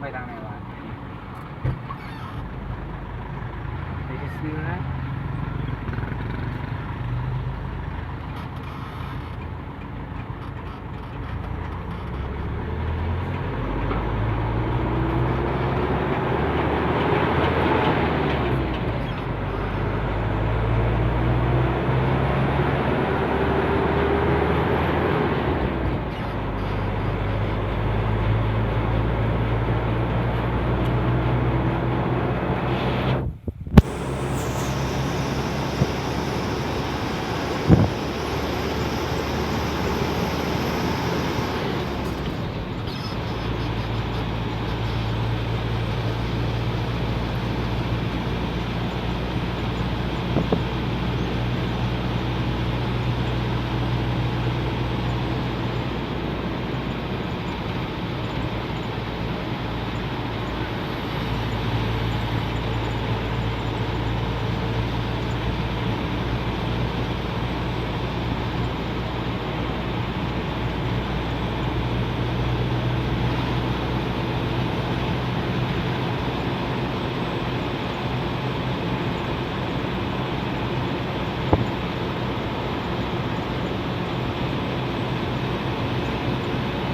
ໄປທາງໃດວະ? ໄປຊື່ໆນະ.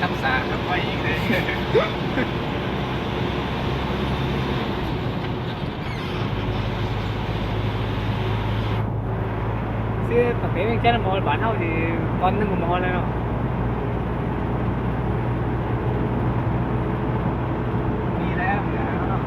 ທັກສະກັບໄວ້ອີກເລີຍ. ຊື່ປາກເຊວຽງຈັນ ມາຮອດບ້ານເຮົານີ້ຕອນໜຶ່ງກໍມາຮອດແລ້ວເນາະ. ມີແລ້ວ ມີແລ້ວເນາະ.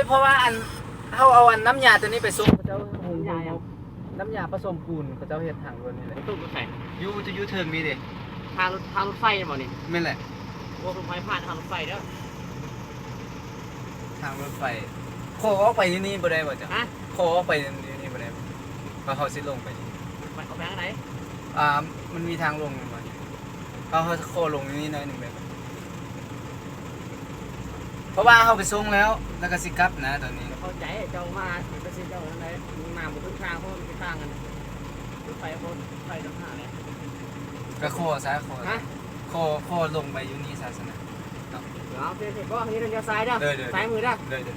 ເພາະວ່າອັນ ເຮົາເອົາອັນນ້ຳຢາຕົວນີ້ໄປສົ່ງເຂົາເຈົ້າ ນ້ຳຢາຫຍັງ? ນ້ຳຢາປະສົມປູນ ເຂົາເຈົ້າເຮັດທາງດ່ວນນີ້ແຫຼະ. ປະສົມຢູ່ໃສ? ຢູ່ ຢູ່ເທິງນີ້ເດ້. ທາງລົດ ທາງລົດໄຟບໍ່ນີ້? ແມ່ນແຫຼະ. ໂອ້ ລົດໄຟຜ່ານທາງລົດໄຟເດີ. ທາງລົດໄຟ. ຂໍອອກໄປຢູ່ນີ້ບໍ່ໄດ້ບໍ່ເຈົ້າ? ຮະ? ຂໍອອກໄປຢູ່ນີ້ບໍ່ໄດ້ບໍ່? ເພາະເຮົາຊິລົງໄປນີ້. ໄປ ອອກໄປທາງໃດ? ອ່າ ມັນມີທາງລົງແມ່ນບໍ່? ເຮົາ ເຮົາຂໍລົງຢູ່ນີ້ໜ້ອຍໜຶ່ງໄດ້ບໍ່? ເພາະວ່າເຮົາໄປສົ່ງແລ້ວ ແລ້ວກໍຊິກັບນະຕອນນີ້. ເຂົ້າໃຈ ເຈົ້າມາຊິໄປຊິເຈົ້ານັ້ນໄດ໋. ມາບໍ່ຖືກທາງ ເພາະມັນເປັນທາງອັນ ລົດໄຟ ລົດໄຟຕ່າງຫາກແຫຼະ. ກໍຂໍຊະ ຂໍ ຮະ? ຂໍ ຂໍລົງໄປຢູ່ນີ້ຊະຊັ້ນນະ. ເອົາ ໂອເຄ ໂອເຄ ບໍ່ ນີ້ລຽວຊ້າຍເດີ. ໂດຍ ໂດຍ ຊ້າຍມືເດີ. ໂດຍ ໂດຍ.